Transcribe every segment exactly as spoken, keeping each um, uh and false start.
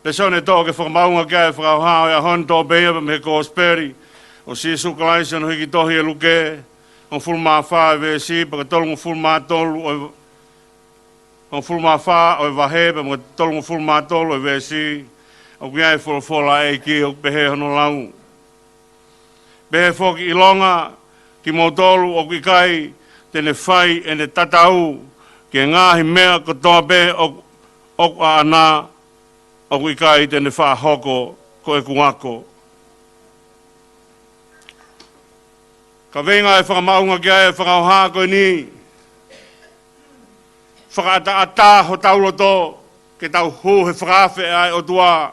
Lēsoni ʻe toʻo ke fakamaʻunga ki ai e fakaʻohā ʻo e ʻaho ni, toʻo pē ia mei he Kosipeli ʻo Sīsū Kalaisi ʻi hono hiki tohi ʻe Luke, hongofulu mā fā ʻo e veesi, pea ko e tolungofulu mā tolu ʻo e, hongofulu mā fā ʻo e vahe, pea mo e tolungofulu mā tolu ʻo e veesi, ʻoku ʻi ai e folofola ʻa e ʻEiki ʻoku pehē hono lau. Pehē foki, ʻilonga kimoutolu ʻoku ʻikai te ne fai ʻene tatau ki he ngaahi meʻa kotoa pē ʻoku, ʻoku ʻaʻana, ʻoku ʻikai te ne faʻa hoko ko ʻeku ako. Kaveinga e fakamaʻunga ki ai e fakaʻohā ko eni: Fakaʻataʻatā hotau loto ke tau hū he fakaafe ʻa e ʻOtua.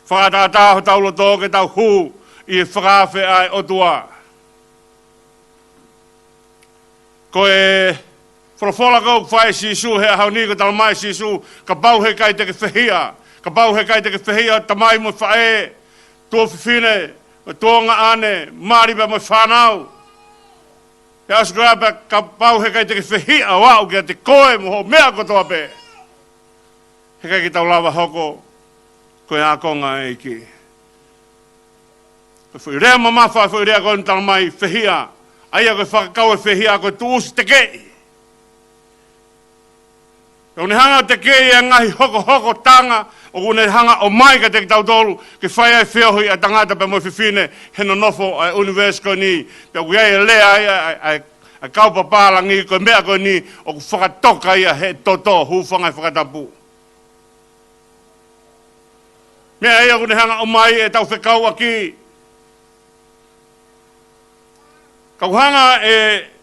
Fakaʻataʻatā hotau loto ke tau hū ʻi he fakaafe ʻa e ʻOtua. Ko e folofola ko ē ʻoku fai ʻe Sīsū he ʻaho ni, ko e talamai ʻe Sīsū, kapau he ʻikai te ke fehiʻa, kapau he ʻikai te ke fehiʻa tamai mo faʻē, tuofefine, tuongaʻane, mali pea mo e fānau, ʻe ʻasu ko ia pea kapau he ʻikai te ke fehiʻa ʻo aʻu kiate koe mo hoʻo meʻa kotoa pē, he ʻikai ke tau lava hoko ko e ākonga ʻa e ʻEiki. Ko e foʻi lea mamafa, foʻi lea ko eni talamai fehiʻa, ʻa ia ko e fakakau e fehiʻa ko e tuʻusi tekeʻi. Pea ʻoku ne hanga ʻo tekeʻi e ngaahi hokohokotanga ʻoku ne hanga ʻo ʻomai kiate kitautolu ke fai ai e feohi ʻa e tangata pea mo e fefine he nonofo ʻa e ʻunivēsi ko eni. Pea ʻoku ʻi ai e lea ai ʻa e, ʻa e, ʻa e kau papālangi, ko e meʻa ko eni ʻoku fakatoka ia he toto, hūfanga he fakatapu. Meʻa ia ʻoku ne hanga ʻo ʻomai ʻetau fekauʻaki. Ka ʻoku hanga ʻe, ʻe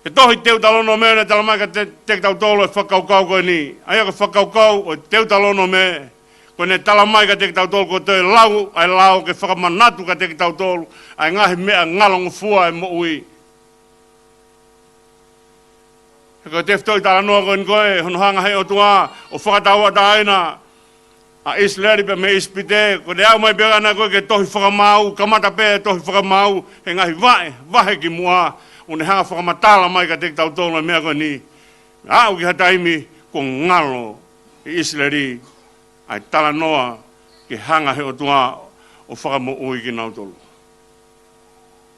he tohi Teutalōnome ʻo ne talamai kiate, kiate kitautolu e fakakaukau ko eni. ʻA ia ko e fakakaukau ʻo e Teutalōnome, ko ʻene talamai kiate kitautolu ko e toe lau ʻa e lao ke fakamanatu kiate kitautolu ʻa e ngaahi meʻa ngalongofua ʻo e moʻui. He ko e tefitoʻi talanoa ko eni ko ē, hono hanga ʻe he ʻOtua ʻo fakatauʻatāina ʻa ʻIsileli pea mei ʻIsipite, ko ʻene aʻu mai pē ʻana ko ē ki he tohi Fakamaau, kamata pē e tohi Fakamaau he ngaahi vahe, vahe kimuʻa, ʻo ne hanga ʻo fakamatala mai kiate kitautolu e meʻa ko eni. Aʻu ki ha taimi kuo ngalo ʻi ʻIsileli ʻa e talanoa ke hanga ʻe he ʻOtua ʻo fakamoʻui kinautolu.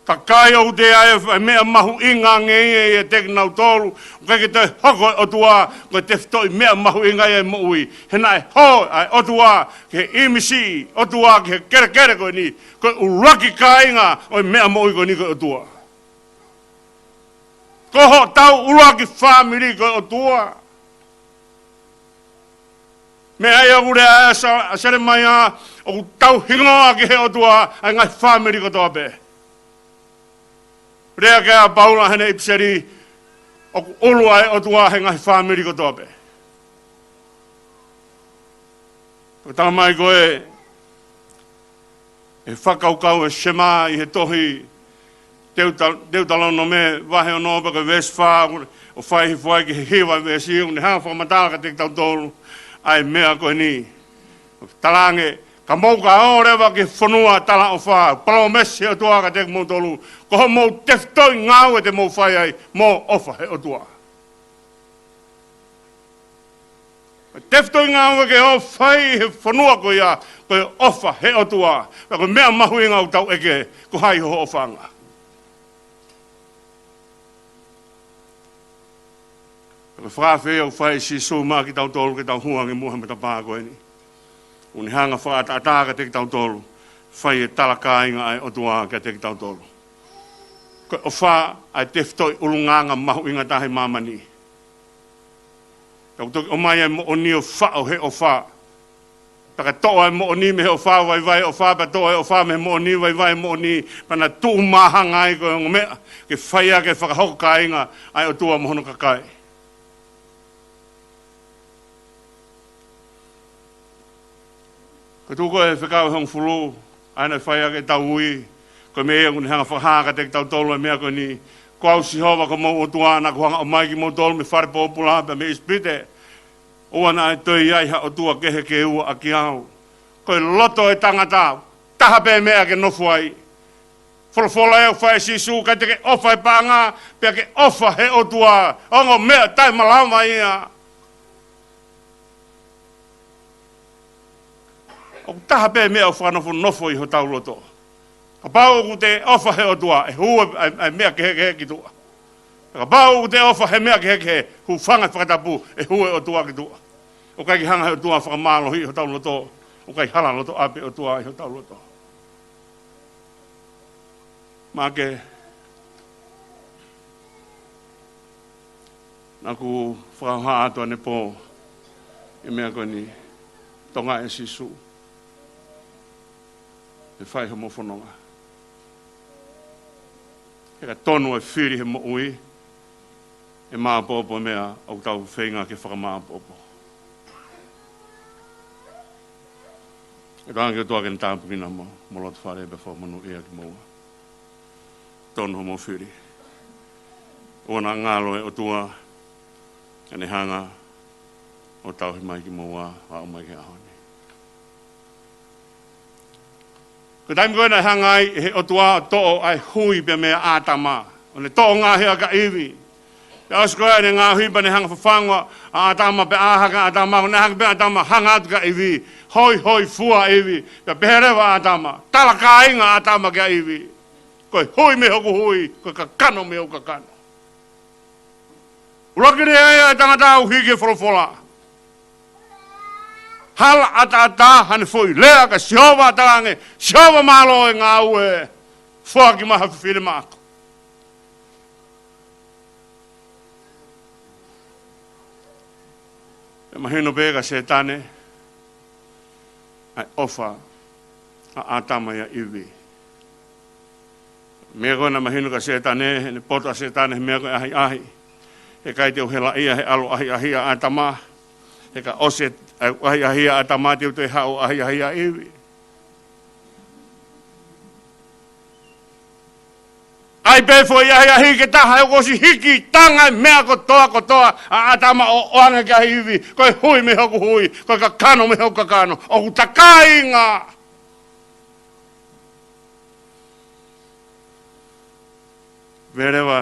Kakai, ʻoku ʻi ai e meʻa mahuʻinga ange ia ʻiate kinautolu, ʻoku ʻikai ke toe hoko e ʻOtua ko e tefitoʻi meʻa mahuʻinga ia ʻi he moʻui. He naʻe hō ʻa e ʻOtua ki he ʻīmisi ʻOtua, ki he kelekele ko eni, ko e ʻuluaki kāinga ʻo e meʻa moʻui ko eni ko e ʻOtua. Ko hotau ʻuluaki fāmili ko e ʻOtua. Meʻa ia ʻoku lea ai ʻa Sa-, ʻa Selemaia, ʻoku tauhingoa ki he ʻOtua ʻa e ngaahi fāmili kotoa pē. Lea ki ai ʻa Paula heʻene ʻipiseli, ʻoku ʻulu ʻa e ʻOtua he ngaahi fāmili kotoa pē. ʻOku talamai ko ē ʻe he fakakaukau ʻa e Sema ʻi he tohi Teuta-, Teutalōnome vahe ono pea ko e veesi fā, ʻo fai hifo ai ki he hiva veesi, ʻo ne hanga ʻo fakamatala kiate kitautolu ʻa e meʻa ko eni. Talaange, ka mou ka ō leva ki he fonua talaʻofa, palōmesi ʻa e ʻOtua kiate kimoutolu, ko hoʻomou tefitoʻi ngāue te mou fai ai, mo e ʻofa ʻa e ʻOtua. Tefitoʻi ngāue ke ō ʻo fai he fonua ko ia, ko e ʻofa ʻa e ʻOtua. Pea ko e meʻa mahuʻinga ʻoku tau ʻeke, ko hai hoʻo ʻofaʻanga. Pea ko e fakaafe ia ʻoku fai ʻe Sīsū maʻa kitautolu ke tau hū ange muʻa he matapā ko eni. ʻOku ne hanga ʻo fakaʻataʻatā kiate kitautolu, fai e talakāinga ʻa e ʻOtua kiate kitautolu. Ko e ʻofa ʻa e tefitoʻi ʻulungaanga mahuʻinga taha ʻi māmani. Pea ʻoku toki ʻomai ʻa e moʻoni ʻo faʻo he ʻofa. Pea ka toʻo ʻa e moʻoni mei he ʻofa, vaivai ʻofa, pea toʻo ʻa e ʻofa mei he moʻoni, vaivai moʻoni, pea na tuʻu māhanga ai ko e ongo meʻa ke fai ʻaki e fakahoko kāinga ʻa e ʻOtua mo hono kakai. Ko e tuʻu ko ē he fekau ʻe hongofulu, ʻa ia naʻe fai ʻaki ʻetau ui, ko e meʻa ia ʻoku ne hanga ʻo fakahā kiate kitautolu e meʻa ko eni: Ko au Sihova ko homou ʻOtua, naʻa ku hanga ʻo ʻomai kimoutolu mei he fale pōpula pea mei ʻIsipite. ʻOua naʻa toe ʻi ai ha ʻotua kehe ke ua ʻaki au. Ko e loto ʻo e tangata, taha pē meʻa ke nofo ai. Folofola ia ʻoku fai ʻe Sīsū, ʻikai te ke ʻofa he paʻanga, pea ke ʻofa he ʻOtua. Ongo meʻa taʻemalava ia. ʻOku taha pē meʻa ʻoku fakanofonofo ʻi hotau loto. Kapau ʻoku te ʻofa he ʻOtua, ʻe hū ʻa e, ʻa e meʻa kehekehe ki tuʻa. Kapau ʻoku te ʻofa he meʻa kehekehe, hūfanga he fakatapu, ʻe hū e ʻOtua ki tuʻa. ʻOku ʻikai ke hanga he ʻOtua ʻo fakamālohiʻi hotau loto, ʻoku ʻikai hala loto ʻapi ʻOtua ʻi hotau loto. Maʻake, naʻa ku fakahoha atu ʻanepō ʻa e meʻa ko eni, Tonga ʻe Sīsū, ʻe fai hoʻomou fononga. He ka tonu e fili he moʻui, ʻe māʻopoʻopo e meʻa ʻoku tau feinga ke fakamāʻopoʻopo. ʻE tangata ki he ʻOtua ke ne tāpuekina mo, mo loto fale pea fakamonūʻia kimoua. Tonu hoʻomou fili. ʻOua naʻa ngalo e ʻOtua, ʻa ʻene hanga ʻo tauhi mai kimoua, ʻo aʻu mai ki he ʻaho ni. Ko e taimi ko ē naʻe hanga ai ʻe he ʻOtua ʻo toʻo ʻa e hui pea meia ʻĀtama, ʻo ne toʻo ngaohi ʻaki ʻa ʻIvi. Pea ʻosi ko ē ʻene ngaohi pea ne hanga fafangu ʻa ʻĀtama pea ʻā hake ʻa ʻĀtama, ko ʻene ʻā hake pē ʻa ʻĀtama, hanga atu kia ʻIvi, hoihoifua ʻIvi. Pea pehē leva ʻa ʻĀtama, tala kāinga ʻa ʻĀtama kia ʻIvi. Ko e hui mei hoku hui, ko e kakano mei hoku kakano. ʻUluaki lea ia ʻa e tangata ʻoku hiki he folofola. Hala ʻataʻatā haʻane foʻi lea kia Sihova, talaange, Sihova mālō e ngāue, foaki mai ha fefine maʻaku. Pea mahino pē kia Sētane ʻa e ʻofa ʻa ʻĀtama ʻia ʻIvi. Meʻa ko ē naʻe mahino kia Sētane, heʻene poto ʻa Sētane he meʻa ko e ʻahiʻahi. He ʻikai te u helaʻia he ʻalu ʻahiʻahi ʻa ʻĀtama. He ka ʻosi e ʻahiʻahi ʻa ʻĀtama te u toe haʻu ʻo ʻahiʻahi ʻa ʻIvi. ʻAi pē foʻi ʻahiʻahi ke taha he kuo ʻosi hiki, tanga e meʻa kotoa kotoa ʻa ʻĀtama ʻo ʻoange kia ʻIvi, ko e hui mei hoku hui, ko e kakano mei hoku kakano, ʻoku ta kāinga. Pehē leva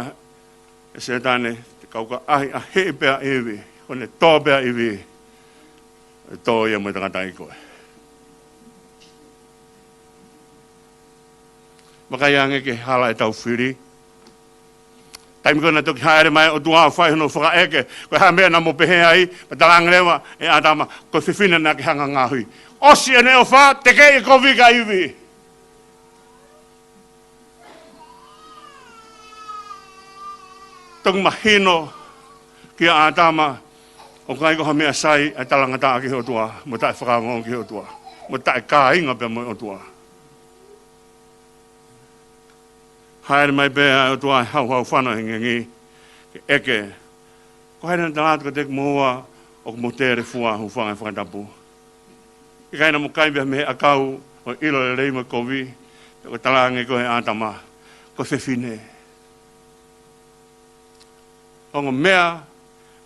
ʻe Sētane, te u kau ka ʻahiʻahiʻi pē ʻa ʻIvi, ko ʻene tō pē ʻa ʻIvi, ʻe tō ia mo e tangataʻeiki ko ē. Vakai ange ki he hala ʻetau fili. Taimi ko ē naʻe toki hāʻele mai e ʻOtua ʻo fai hono fakaʻeke, ko e hā e meʻa naʻa mo pehē ai, pea talaange leva ʻe ʻĀtama, ko e fefine naʻa ke hanga ngaohi. ʻOsi ʻene ʻofa, tekeʻi e kovi kia ʻIvi. Toki mahino kia ʻĀtama, ʻoku ʻikai ko ha meʻa sai ʻa e talangataʻa ki he ʻOtua, mo taʻefakaongoongo ki he ʻOtua, mo taʻekāinga pea mo e ʻOtua. Hāʻele mai pē ʻa e ʻOtua he hauhau fano hengihengi, ke ʻeke, ko hai naʻa tala atu kiate kimoua ʻoku mo telefua, hūfanga he fakatapu? ʻIkai naʻa mo kai pē mei he ʻakau ʻo e ʻilo lelei mo e kovi, pea ko e talaange ko ē ʻe ʻĀtama, ko e fefine. Ongo meʻa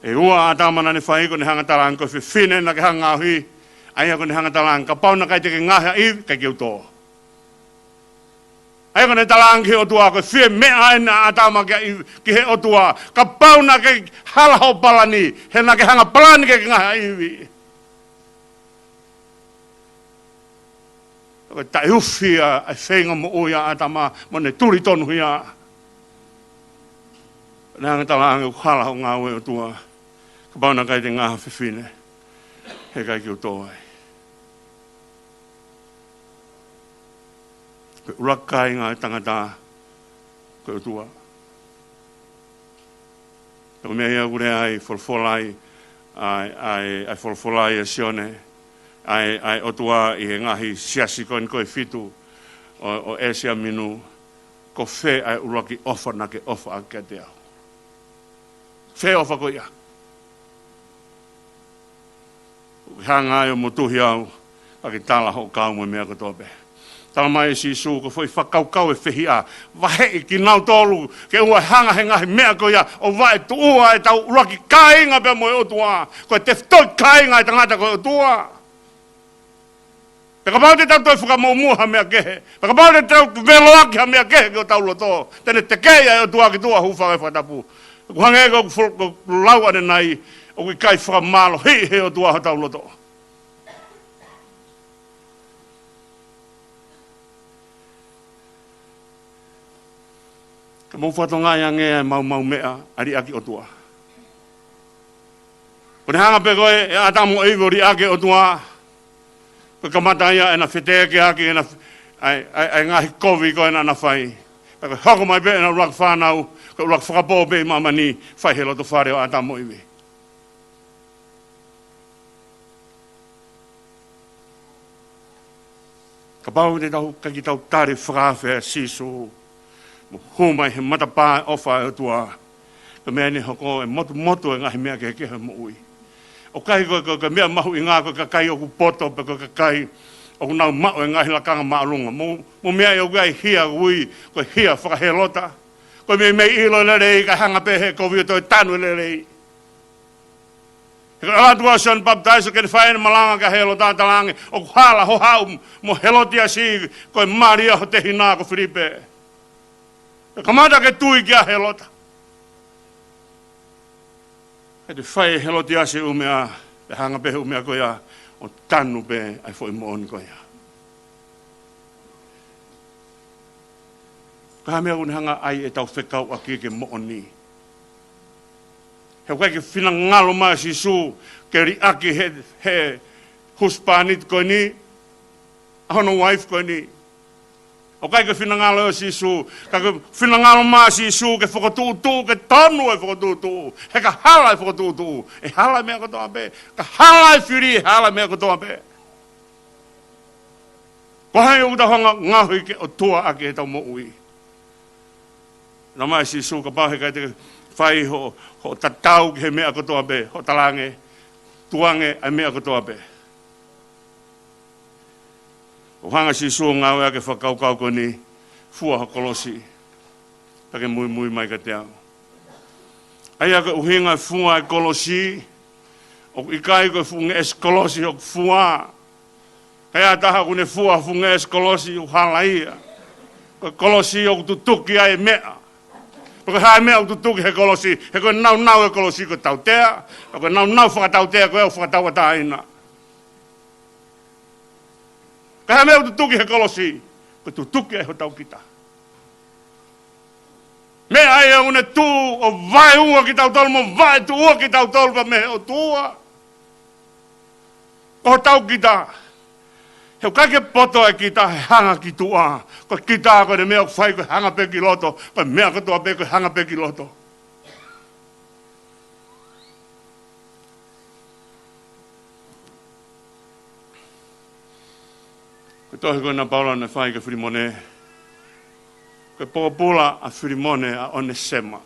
ʻe ua ʻa ʻĀtama naʻa ne fai, ko ʻene hanga talaange ko e fefine naʻa ke hanga ngaohi, ʻa ia ko ʻene hanga talaange, kapau naʻe ʻikai te ke ngaohi ʻa ʻIvi, ʻikai ke u tō. ʻA ia ko ʻene talaange ki he ʻOtua, ko e fie meʻa ʻena ʻa ʻĀtama ki he, ki he ʻOtua, kapau naʻa ke hala hoʻo palani, he naʻa ke hanga palani ke ke ngaohi ʻa ʻIvi. Ko e taʻeufi ʻa e feinga moʻui ʻa ʻĀtama mo ʻene tuli tonuhia. Naʻe hanga talaange ʻoku hala hoʻo ngāue ʻOtua. Kapau naʻe ʻikai te u ngaohi ha fefine, he ʻikai ke u tō ai. Ko e ʻuluaki kāinga ʻo e tangata, ko e ʻOtua. Ko e meʻa ia ʻoku lea ai, folofola ai, ʻa e, ʻa e, ʻa e folofola ai ʻa Sione, ʻa e, ʻa e ʻOtua ʻi he ngaahi siasi ko eni ko e fitu ʻo, ʻo ʻĒsia Minu, ko fē ʻa e ʻuluaki ʻofa naʻa ke ʻofa ʻaki kiate au? Fē ʻofa ko ia? ʻOku ke hanga ai ʻo motuhi au, ka ke tala hoʻo kau mo e meʻa kotoa pē. Tala mai ʻe Sīsū, ko e foʻi fakakaukau ʻe fehiʻa, vaheʻi kinautolu, ke ʻoua ʻe hanga he ngaahi meʻa ko ia ʻo vaetuʻua ʻetau ʻuluaki kāinga pea mo e ʻOtua. Ko e tefitoʻi kāinga ʻa e tangata ko e ʻOtua. Pea kapau te tau toe fakamuʻomuʻa ha meʻa kehe, pea kapau te tau veloaki ha meʻa kehe ki hotau loto, te ne tekeʻi ʻa e ʻOtua ki tuʻa, hūfanga he fakatapu. ʻOku hangē ko ʻeku fo-, ko ʻeku lau ʻanenai, ʻoku ʻikai fakamālohiʻi he ʻOtua hotau loto. Mou fakatokangaʻi ange ʻa e maumau meʻa ʻa e liʻaki ʻOtua. Ko ʻene hanga pē ko ē ʻe ʻĀtama mo ʻIvi ʻo liʻaki e ʻOtua, ko e kamata ia ʻena fetekeaki ʻena f-, ʻa e, ʻa e, ʻa e ngaahi kovi ko ē naʻa na fai. Pea ko e hoko mai pē ʻena ʻuluaki fānau, ko e ʻuluaki fakapō pē ʻi māmani, fai he loto fale ʻo ʻĀtama mo ʻIvi. Kapau te tau, ʻikai ke tau tali fakaafe ʻa Sīsū, mo hū mai he matapā ʻo e ʻofa ʻa e ʻOtua, ko e meʻa ʻe hoko ʻe motumotu e ngaahi meʻa kehekehe ʻo e moʻui. ʻOku ʻikai ko e, ko e, ko e meʻa mahuʻinga ko e kakai ʻoku poto, pe ko e kakai ʻoku nau maʻu e ngaahi lakanga māʻolunga. Mou, mou meaʻi ʻoku ʻi ai e hia ʻoku ui ko e hia faka-Hēlota. Ko e meimei ʻilo e lelei kae hanga pē he kovi ʻo toe tanu e lelei. He ko e ʻalu atu ʻa Sione Papitaiso ke ne fai ʻene malanga kia Hēlota, talaange, ʻoku hala ho haʻu mo Hēlotiasi, ko e mali ia ho tehina ko Filipe. Pea kamata ke tui kia Hēlota. He te fai ʻe Hēlotiasi e ʻū meʻa, pea hanga pē he ʻū meʻa ko ia ʻo tanu pē ʻa e foʻi moʻoni ko ia. Ko e hā e meʻa ʻoku ne hanga ʻai ʻetau fekauʻaki ki he moʻoni? He ʻoku ʻikai ke finangalo mai ʻa Sīsū ke liʻaki he, he husepāniti ko eni, ʻa hono uaifi ko eni. ʻOku ʻikai ke finangalo ʻo Sīsū, ka ke finangalo mai ʻa Sīsū ke fokotuʻutuʻu, ke tonu e fokotuʻutuʻu. He ka hala e fokotuʻutuʻu, ʻe hala e meʻa kotoa pē. Ka hala e fili, ʻe hala e meʻa kotoa pē. Ko hai ʻoku tau hanga ngaohi ke ʻOtua ʻaki ʻetau moʻui? Talamai ʻe Sīsū, kapau he ʻikai te ke fai hoʻo, hoʻo tatau ki he meʻa kotoa pē, hoʻo talaange, tukuange ʻa e meʻa kotoa pē. ʻOku hanga ʻe Sīsū ʻo ngāueʻaki e fakakaukau ko eni, fua ho kolosi, pea ke muimui mai kiate au. ʻA ia ko e ʻuhinga e fua e kolosi, ʻoku ʻikai ko e fuʻu ngeʻesi kolosi ʻoku fua. Ka ʻi ai ha taha ʻoku ne fua ha fuʻu ngeʻesi kolosi, ʻoku hala ia. Ko e kolosi ʻoku tutuki ai e meʻa. Pea ko e hā e meʻa ʻoku tutuki he kolosi? He ko e naunau e kolosi ko e tautea, pea ko e naunau fakatautea ko e ʻū fakatauʻatāina. Ka ko e hā e meʻa ʻoku tutuki he kolosi? Ko e tutuki ai hotau kita. Meʻa ia ʻoku ne tuʻu ʻo vaeua kitautolu mo vaetuʻua kitautolu pea mei he ʻOtua. Ko hotau kita. He ʻoku ʻikai ke poto e kita he hanga ki tuʻa. Ko e kita ko ʻene meʻa ʻoku fai ko e hanga pē ki loto. Ko e meʻa kotoa pē ko e hanga pē ki loto. Ko e tohi ko ena ʻa Paula naʻe fai kia Filimone. Ko e pōpula ʻa Filimone ʻa ʻOnesema.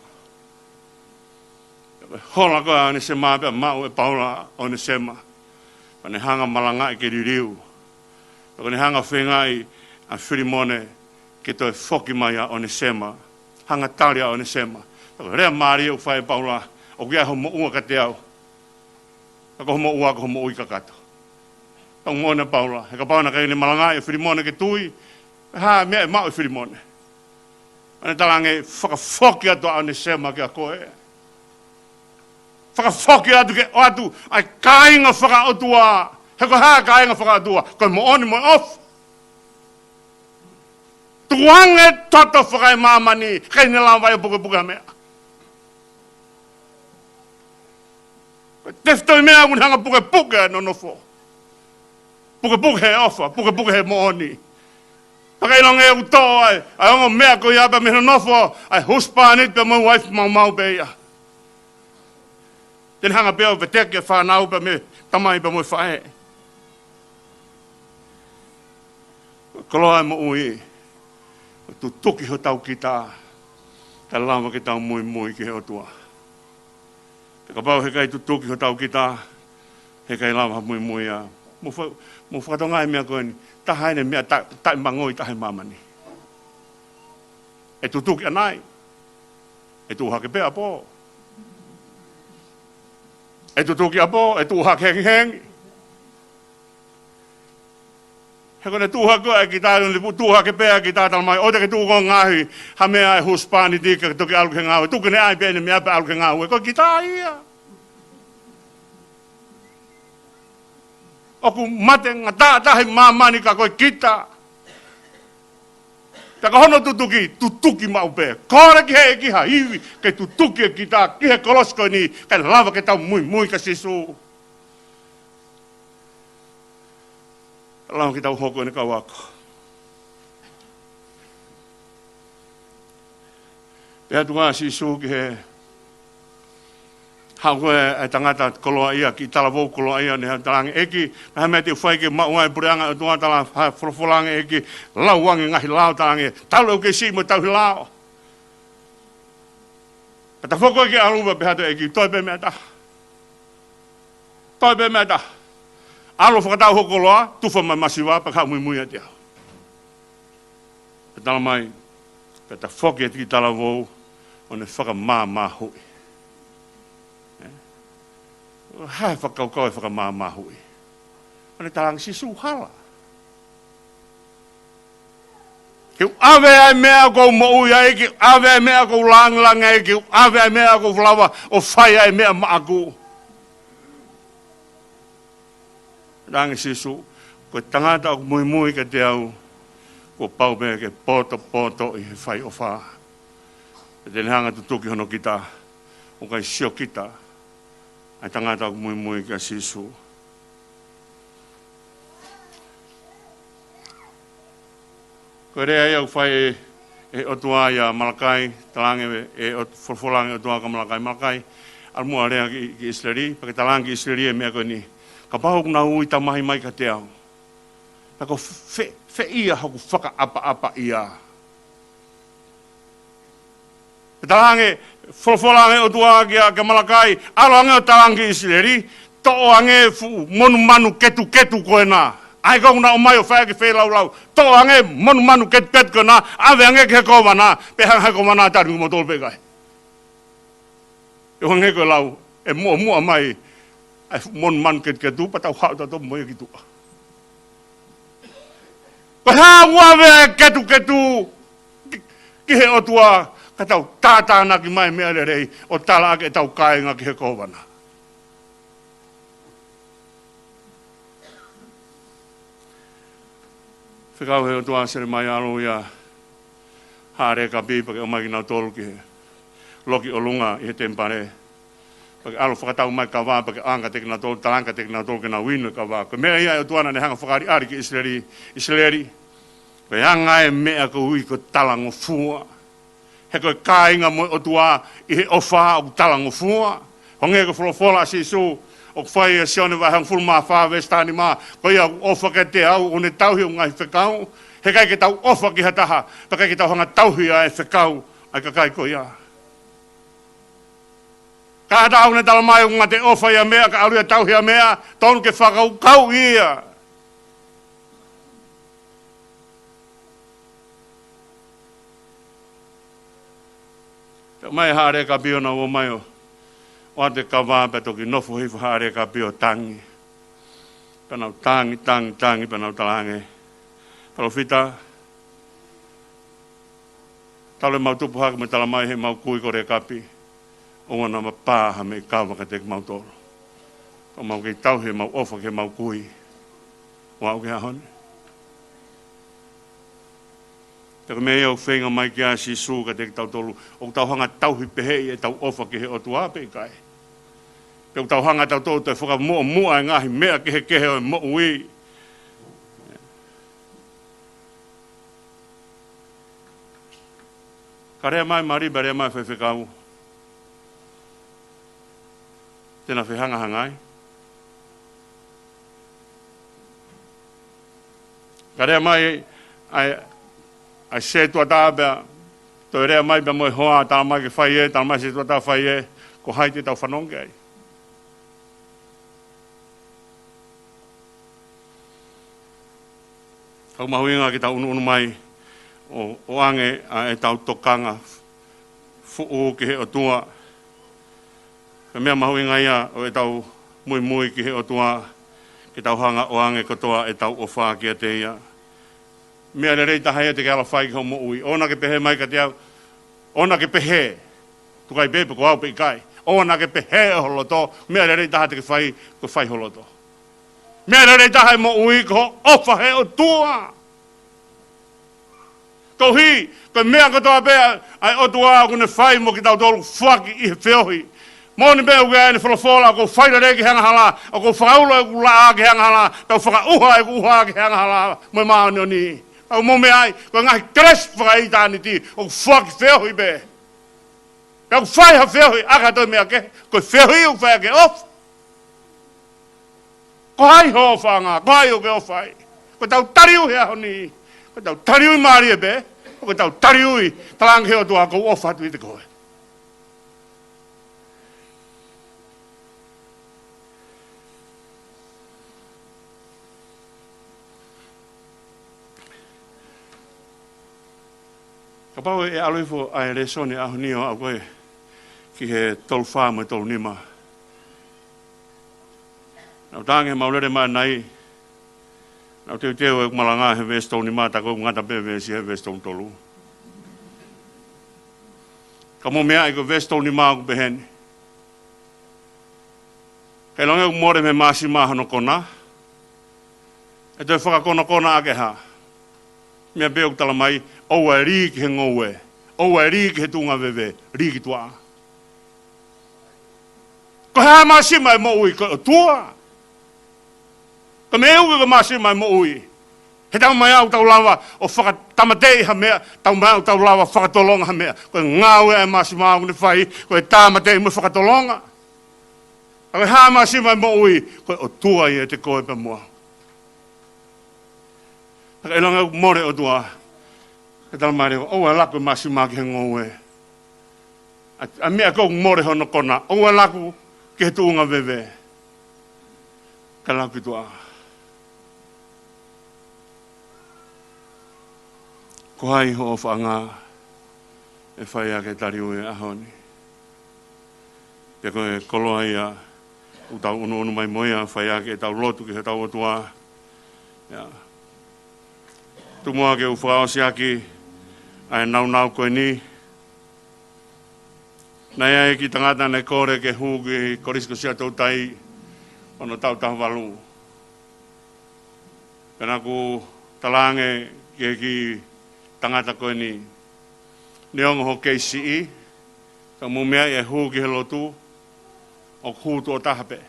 Ko e hola ko ē ʻa ʻOnesema pea maʻu ʻe Paula ʻa ʻOnesema. Pea ne hanga malangaʻi ke liliu. Pea ko ʻene hanga feingaʻi ʻa Filimone ke toe foki mai ʻa ʻOnesema. Hanga tali ʻa ʻOnesema. Pea ko e lea mālie ʻoku fai ʻe Paula, ʻoku ʻi ai hoʻo moʻua kiate au. Ka ko hoʻo moʻua ko hoʻo moʻui kakato. Tau moʻoni ʻa Paula. He kapau naʻe ʻikai ke ne malangaʻi ʻa Filimone ke tui, ko e hā e meʻa ʻe maʻu ʻe Filimone? ʻA ʻene talaange, fakafoki atu ʻa ʻOnesema kia koe. Fakafoki atu ke ʻoatu ʻa e kāinga fakaʻotua. He ko e hā e kāinga fakaʻotua? Ko e moʻoni mo e ʻofa. Tukuange e toto fakaemāmani, ʻikai ne lava ʻo pukepuke ha meʻa. Ko e tefitoʻi meʻa ʻoku ne hanga pukepuke ʻa e nonofo. Pukepuke he ʻofa, pukepuke he moʻoni. Pea ka ʻilonga ʻoku toʻo ai ʻa e ongo meʻa ko ia pea mei he nonofo ʻa e husepāniti pea mo e uaifi maumau pē ia. Te ne hanga pē ʻo veteki e fānau pea mei he tamai pea mo e faʻē. Koloa e moʻui, ʻo tutuki hotau kita, kae lava ke tau muimui ki he ʻOtua. Pea kapau he ʻikai tutuki hotau kita, he ʻikai lava ha muimui ia. Mou fa-, mou fakatokangaʻi e meʻa ko eni, taha eni e meʻa ta-, taʻemangoi taha ʻi māmani. ʻE tutuki ʻanai? ʻE tuʻu hake pē ʻapō. ʻE tutuki ʻapō, ʻe tuʻu hake hengihengi. He ko ʻene tuʻu hake ʻa e kita, ʻene lipu tuʻu hake pē ʻa e kita, talamai, ʻoua te ke tuʻu koe ʻo ngaohi ha meʻa ʻa e husepāniti ke toki ʻalu ki he ngāue. Tuku ke ne ʻai pē ʻene meʻa pea ʻalu ki he ngāue. Ko e kita ia. ʻOku mate ngataʻa taha ʻi māmani ka ko e kita. Pea ko hono tutuki, tutuki maʻu pē. Kole ki he ʻEiki ha ivi, ke tutuki ʻe kita ki he kolosi ko eni, ke lava ke tau muimui kia Sīsū. Lava ke tau hoko ko ʻene kau ako. Pea tuku ʻa Sīsū ki he haʻu ko ē ʻa e tangata koloaʻia, kiʻi talavou koloaʻia, ne talaange, ʻEiki, ko e hā e meʻa te u fai ke maʻu ai e puleʻanga ʻo e ʻOtua? Tala, ha, folofola ange ʻEiki, lau ange ngaahi lao, talaange, talu ʻeku kei siʻi mo e tauhi lao. Pea tafoki ko ē ke ʻalu, pea pehē atu e ʻEiki, toe pē meʻa ʻe taha. Toe pē meʻa ʻe taha. ʻAlu ʻo fakatau hoʻo koloa, tufa mai masiva, pea ke haʻu muimui ʻiate au. Pea talamai, pea tafoki e kiʻi talavou, ʻo ne fakamāmāhuʻi. Ē? Hā e fakakaukau e fakamāmāhuʻi? ʻO ne talaange Sīsū hala. Ke u ʻave ʻa e meʻa ʻoku ou moʻui ai, ke u ʻave ʻa e meʻa ʻoku ou lāngilangi ai, ke u ʻave ʻa e meʻa ʻoku ou lava ʻo fai ai e meʻa maʻaku. Talaange Sīsū, ko e tangata ʻoku muimui kiate au, kuo pau pē ke potopoto ʻi he fai ʻofa. Pea te ne hanga ʻo tutuki hono kita, ʻo kai sio kita, ʻa e tangata ʻoku muimui kia Sīsū. Ko e lea ia ʻoku fai ʻe, ʻe he ʻOtua ʻia Malakai, talaange ʻe, ʻe ʻo-, folofola ange ʻOtua kia Malakai, Malakai, ʻalu muʻa ʻo lea ki, ki ʻIsileli, pea ke talaange ki ʻIsileli e meʻa ko eni. Kapau ʻoku nau ui tamahi mai kiate au, pea ko e fe-, fē ia hoku fakaʻapaʻapaʻia? Pea talaange, folofola ange ʻOtua kia, kia Malakai, ʻalu ange ʻo talaange ki ʻIsileli, toʻo ange fuʻu monumanu ketuketu ko ena. ʻA ia ko ē ʻoku nau ō mai ʻo fai ʻaki e feilaulau. Toʻo ange monumanu ketuketu ko ena, ʻave ange ki he kōvana, pea hanga ʻe he kōvana ʻo tali kimoutolu pe ʻikai. ʻE hangē ko e lau, ʻe muʻomuʻa mai ʻa e fuʻu monumanu ketuketu, pea tau haʻu tautolu mo ia ki tuʻa. Ko e hā ʻoku ʻave ai e ketuketu ki, ki he ʻOtua, ka tau tātānaki mai e meʻa lelei, ʻo tala ʻaki ʻetau kāinga ki he kōvana. Fekau ʻe he ʻOtua ʻa Selemaia ʻo ʻalu ʻo haʻa Lekapi pea ke ʻomai kinautolu ki he loki ʻolunga ʻi he temipale. Pea ke ʻalu ʻo fakatau mai e kava, pea ke ʻoange kiate kinautolu, talaange kiate kinautolu ke nau inu e kava. Ko e meʻa ia ʻa e ʻOtua naʻa ne hanga ʻo fakaʻaliʻali ki ʻIsileli, ʻIsileli. Ko e anga e meʻa ʻoku ui ko e talangofua. He ko e kāinga mo e ʻOtua ʻi he ʻofa ʻoku talangofua. Hangē ko e folofola ʻa Sīsū, ʻoku fai ʻia Sione vahe hongofulu mā fā veesi taha nima, ko ia ʻoku ʻofa kiate au, ʻoku ne tauhi hoku ngaahi fekau. He ʻikai ke tau ʻofa ki ha taha, pea ʻikai ke tau hanga ʻo tauhi ʻa e fekau ʻa e kakai ko ia. Ka ha taha ʻoku ne talamai ʻoku ngata e ʻofa ʻi ha meʻa, kae ʻalu ia ʻo tauhi ha meʻa, tonu ke fakakaukauʻi ia. Pea ʻomai ʻe haʻa Lekapi ʻo nau ō mai ʻo, ʻoatu e kava pea toki nofo hifo haʻa Lekapi ʻo tangi. Pea nau tangi, tangi, tangi, pea nau talaange, Palōfita, talu ʻemau tupu hake mo e talamai ʻe heʻemau kui ko Lekapi, ʻoua naʻa ma pā ha meʻi kava kiate kimautolu. Pea mau kei tauhi ʻemau ʻofa ki heʻemau kui ʻo aʻu ki he ʻaho ni. Pea ko e meʻa ia ʻoku feinga mai ki ai ʻa Sīsū kiate kitautolu, ʻoku tau hanga ʻo tauhi pehē ʻetau ʻofa ki he ʻOtua pe ʻikai? Pe ʻoku tau hanga ʻo tau toe fakamuʻomuʻa e ngaahi meʻa kehekehe ʻo e moʻui? Ka lea mai e mali, pea lea mai e faifekau, te na fehangahangai. Ka lea mai ʻa e, ʻa e sētuata pea toe lea mai pea mo e hoa, talamai ke fai ē, talamai e sētuata fai ē, ko hai te tau fanongo ki ai? ʻOku mahuʻinga ke tau ʻunuʻunu mai ʻo, ʻoange ʻa ʻetau tokanga fuʻu ki he ʻOtua. Ko e meʻa mahuʻinga ia ʻo ʻetau muimui ki he ʻOtua, ke tau hanga ʻo ʻoange kotoa ʻetau ʻofa kiate ia. Meʻa lelei taha ia te ke ala fai ki hoʻo moʻui. ʻOua naʻa ke pehē mai kiate au, ʻoua naʻa ke pehē, tuku ai pē pe ko au pe ʻikai. ʻOua naʻa ke pehē ʻe ho loto, meʻa lelei taha te ke fai, ko e fai ho loto. Meʻa lelei taha ʻi he moʻui ko hoʻo ʻofa he ʻOtua. Koeʻuhi ko e meʻa kotoa pē ʻa e ʻOtua ʻoku ne fai mo kitautolu, foaki ʻi he feohi. Moʻoni pē ʻoku ʻi ai ʻene folofola, ʻoku ou fai lelei ki he angahala, ʻoku ou fakaulo ʻeku laʻā ki he angahala, tau fakaʻuha ʻeku ʻuha ki he angahala mo e māʻoniʻoni. Tau mou meaʻi, ko e ngaahi kelesi fakaʻitāniti ʻoku foaki feohi pē. Pea ʻoku fai ha feohi ʻaki ha toe meʻa kehe, ko e feohi ʻoku fai ʻaki e ʻofa. Ko hai hoʻo ʻofaʻanga, ko hai ʻoku ke ʻofa ai? Ko ʻetau taliui he ʻaho ni, ko ʻetau taliui mālie pē, ko ʻetau taliui talaange ki he ʻOtua, ʻoku ou ʻofa atu kiate koe. Kapau ʻe ʻalu hifo ʻa e lēsoni ʻaho ni ʻo aʻu ko ē ki he tolu fā mo e tolu nima. Naʻa ku talaange he maulele mai ʻanai, naʻa ku teuteu ʻeku malanga he veesi tolu nima, tā ko ē ʻoku ngata pē veesi he veesi tolu tolu. Ka mou meaʻi ko e veesi tolu nima ʻoku pehē ni: Ka ʻilonga ʻoku mole mei he māsima hono kona, ʻe toe fakakonakona ʻaki e hā? Meʻa pē ʻoku tala mai, ʻoua ʻe lī ki he ngoue, ʻoua ʻe lī ki he tuʻunga veve, lī ki tuʻa. Ko e hā e māsima ʻo e moʻui? Ko e ʻOtua. Ko e meʻa ʻoku ui ko e māsima ʻo e moʻui, he talamai ʻoku tau lava ʻo fakatamateʻi ha meʻa, talamai ʻoku tau lava ʻo fakatolonga ha meʻa. Ko e ngāue ʻa e māsima ʻoku ne fai, ko e tāmateʻi mo e fakatolonga. Ka ko e hā e māsima ʻo e moʻui? Ko e ʻOtua ia ʻiate koe pea mo au. Ka ʻilonga ʻoku mole e ʻOtua, ʻe talamai leva, ʻoua ʻe laku e māsima ki he ngoue. ʻA, ʻa e meʻa ko ē ʻoku mole hono kona, ʻoua ʻe laku ki he tuʻunga veve, ka laku ki tuʻa. Ko hai hoʻo ʻofaʻanga, ʻe fai ʻaki e taliui he ʻaho ni? Pea ko e koloa ia ʻoku tau ʻunuʻunu mai mo ia, fai ʻaki ʻetau lotu ki hotau ʻOtua. Ia. Tuku muʻa ke u fakaʻosi ʻaki ʻa e nāunau ko eni. Naʻe ʻi ai e kiʻi tangata naʻe kole ke hū ki Kolisi ko Siaʻatoutai ʻi hono taʻu taha valu. Pea naʻa ku talaange ki he kiʻi tangata ko eni, neongo hoʻo kei siʻi, ka mou meaʻi, ʻe hū ki he lotu, ʻoku hū tuʻo taha pē.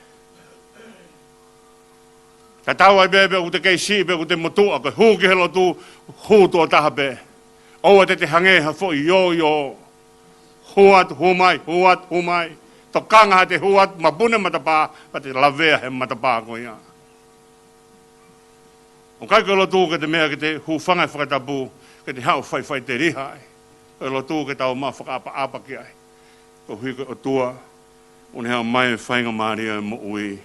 Tatau ai pē pe ʻoku te kei siʻi pe ʻoku te motuʻa, ko e hū ki he lotu, hū tuʻo taha pē. ʻOua te te hangē ha foʻi ioio. Hū atu, hū mai, hū atu, hū mai. Tokanga haʻate hū atu, mapuna e matapā, pea te lavea he matapā ko ia. ʻOku ʻikai ko e lotu ke te meʻa ke te hūfanga he fakatapu, ke te haʻu ʻo faʻifaʻiteliha ai. Ko e lotu ke tau maʻu fakaʻapaʻapa ki ai. Koeʻuhi ko e ʻOtua ʻoku ne haʻu mai ʻo faingamālie e moʻui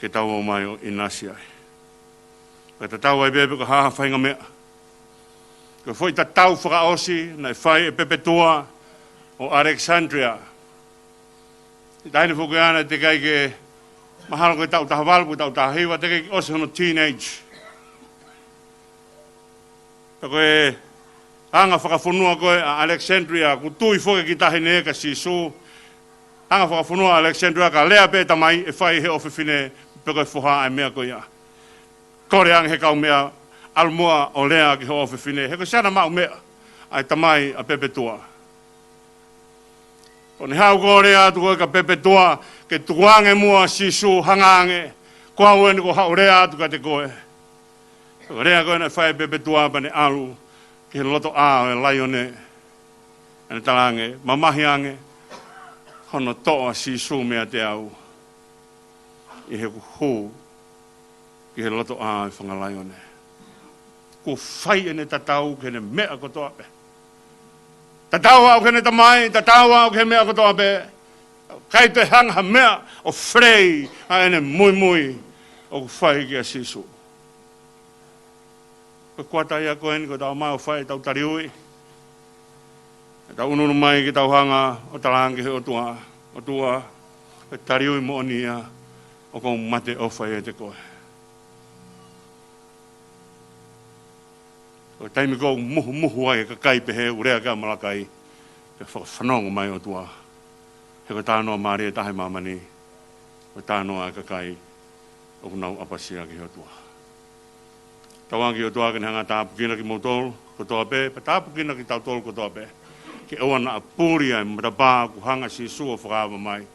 ke tau ō mai ʻo ʻinasi ai. Pea tatau ai pē pe ko e hā ha faʻahinga meʻa. Ko e foʻi tatau fakaʻosi naʻe fai ʻe Pepetua ʻo Alexandria. ʻI he taimi foki ʻana teʻeki ai ke, mahalo ko e taʻu taha valu pe taʻu taha hiva, teʻeki ai ke ʻosi hono teenage. Pea ko e anga fakafonua ko ē ʻa Alexandria, ʻoku tui foki e kiʻi taʻahine kia Sīsū. Anga fakafonua ʻa Alexandria ka lea pē e tamai ʻe fai ʻe he ʻofefine pe ko e foha ʻa e meʻa ko ia. Kole ange he kaumeʻa, ʻalu muʻa ʻo lea ki hoʻo ʻofefine, he ko e siana maʻu meʻa ʻa e tamai ʻa Pepetua. ʻO ne haʻu ko e lea atu ko ē kia Pepetua, ke tukuange muʻa ʻa Sīsū, hanga ange, ko au eni kuo haʻu ʻo lea atu kiate koe. Ko e lea ko ē naʻe fai ʻe Pepetua pea ne ʻalu ki he lotoʻā ʻo e laione, ʻo ne talaange, mamahi ange hono toʻo ʻa Sīsū meiate au ʻi heʻeku hū ki he lotoʻā ʻo e fanga laione. Kuo fai ʻene tatau ki heʻene meʻa kotoa pē. Tatau ʻaʻau ki heʻene tamai, tatau ʻaʻau ki he meʻa kotoa pē. ʻIkai toe hanga ha meʻa ʻo felei ʻa ʻene muimui ʻoku fai kia Sīsū. Ko e kuata ia ko eni kuo tau ō mai ʻo fai ʻetau taliui. Tau ʻunuʻunu mai ke tau hanga ʻo talaange ki he ʻOtua, ʻOtua, ko e taliui moʻoni ia, ʻoku ou mateʻofa ʻiate koe. Ko e taimi ko ē ʻoku muhumuhu ai e kakai pehē ʻoku lea ki ai ʻa Malakai, ke fakafanongo mai ʻOtua. He ko e talanoa mālie taha ʻi māmani, ko e talanoa ʻa e kakai ʻoku nau ʻapasia ki he ʻOtua. Tauange ki he ʻOtua ke ne hanga ʻo tāpuekina kimoutolu kotoa pē, pea tāpuekina kitautolu kotoa pē, ke ʻoua naʻa puli ʻa e matapā kuo hanga ʻe Sīsū ʻo fakaava mai,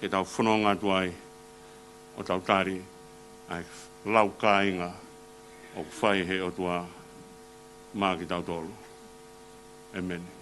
ke tau fononga atu ai ʻo tau tali ʻa e lau kāinga ʻoku fai ʻe he ʻOtua maʻa kitautolu. ʻĒmeni.